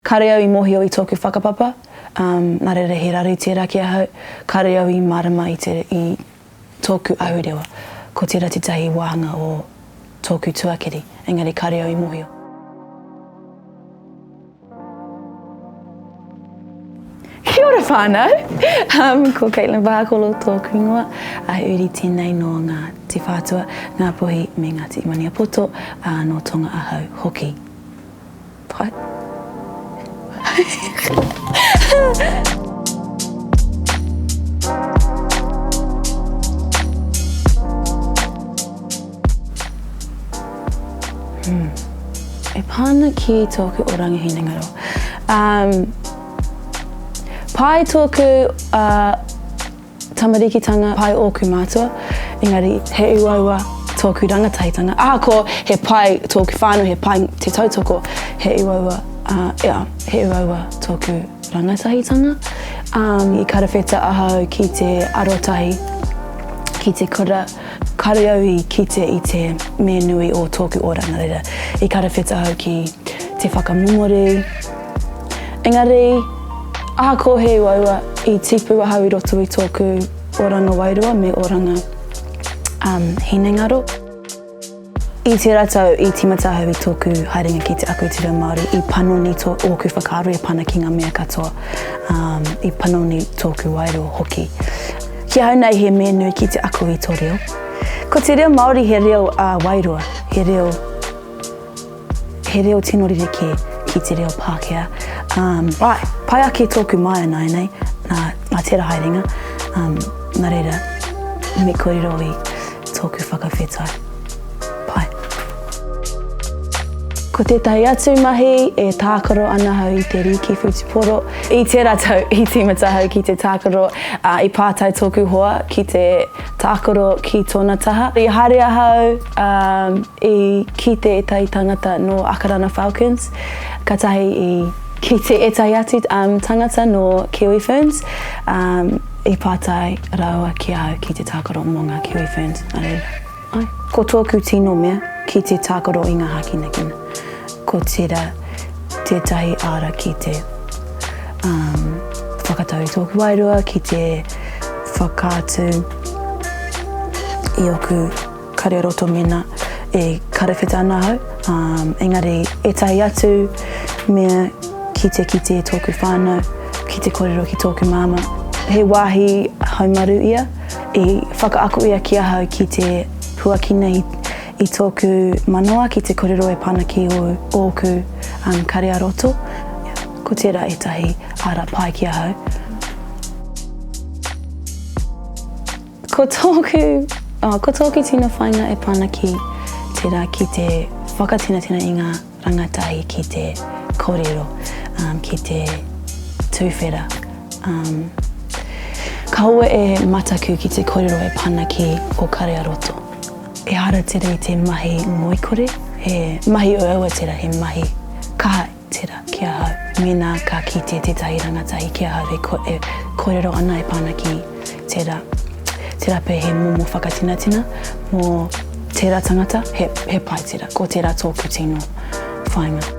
Kāre au i mōhio i tōku whakapapa, um, nā reira he raru tērā ki ahau, kāre au i mārama i te, i tōku ahurewa. Ko tērā tētahi wāhanga o tōku tuakiri, engari kāre au i mōhio. Kia ora whānau! Um, ko Caitlin Pahakolo tōku ingoa, a he uri tēnei nō Ngāti Whātua, Ngāpuhi me Ngāti Maniapoto, ā, nō Tonga ahau hoki. Pai. Hmm. E pā ana ki tōku oranga hinengaro. Um, pai tōku uh, tamarikitanga, pai ōku mātua, engari he uaua tōku rangatahitanga. Ahakoa he pai tōku whānau, he pai te tautoko, he uaua, uh, yeah, he uaua tōku rangatahitanga. Um, I karawheta ahau ki te arotahi, ki te kura, Kāore au i kite i te mea nui o tōku ora, nā reira, i karawheta ahau ki te whakamomori. Engari, ahakoa he uaua, i tipu ahau i roto i tōku oranga wairua me oranga um, hinengaro. I tērā tau, i tīmata ahau i tōku haerenga ki te ako i te reo Māori, i panoni tō ōku whakaaro e pana ki ngā mea katoa, um, i panoni tōku wairua hoki. Ki ahau nei he mea nui ki te ako i tō reo. Ko te reo Māori he reo ā-wairua, he reo, he reo tino rerekē ki te reo Pākehā. Um, āe, pai ake tōku māia nāianei, nā, nā tērā haerenga, um, nā reira, me kōrero i tōku whakawhetai. Pai. Ko tētahi atu mahi, e tākaro ana ahau i te rīki whutupōro. I tērā tau, i tīmata ahau ki te tākaro, ā, i pātai tōku hoa ki te tākaro ki tōna taha. I haere ahau, ā, i kite ētahi tangata nō Akarana Falcons, katahi i kite ētahi atu tangata nō Kiwi Ferns, ā, i pātai rāua ki ahau ki te tākaro mō ngā Kiwi Ferns. Nā reira. Āe. Ko tōku tino mea ki te tākaro i ngā hākinakina. Ko tērā tētahi ara ki te um, whakatau i tōku wairua, ki te whakaatu i ōku kare roto mēnā e karawheta ana ahau. Um, engari ētahi atu mea ki te kite tōku whānau, ki te kōrero ki tōku māmā. He wāhi haumaru ia. I whakaako ia ki ahau ki te huakina i, i tōku manawa ki te korero e pana ki ō, ōku um, kare a roto. Ko tērā ētahi ara pai ki ahau. Ko tōku, oh, ko tōku tino whainga e pana ki tērā ki te whakatinatina i ngā rangatahi ki te kōrero, um, ki te tūwhera. Um, kaua e mataku ki te kōrero e pana ki o kare a roto. Ehara tera i te mahi ngoikore, he mahi uaua tera, he mahi kaha tera ki ahau. Mēnā ka kite tētahi rangatahi ki ahau e, ko, e kōrero ana e pana ki tera, tera pea he momo whakatinatina mō tērā tangata, he, he pai tera. Ko tērā tōku tino whāinga.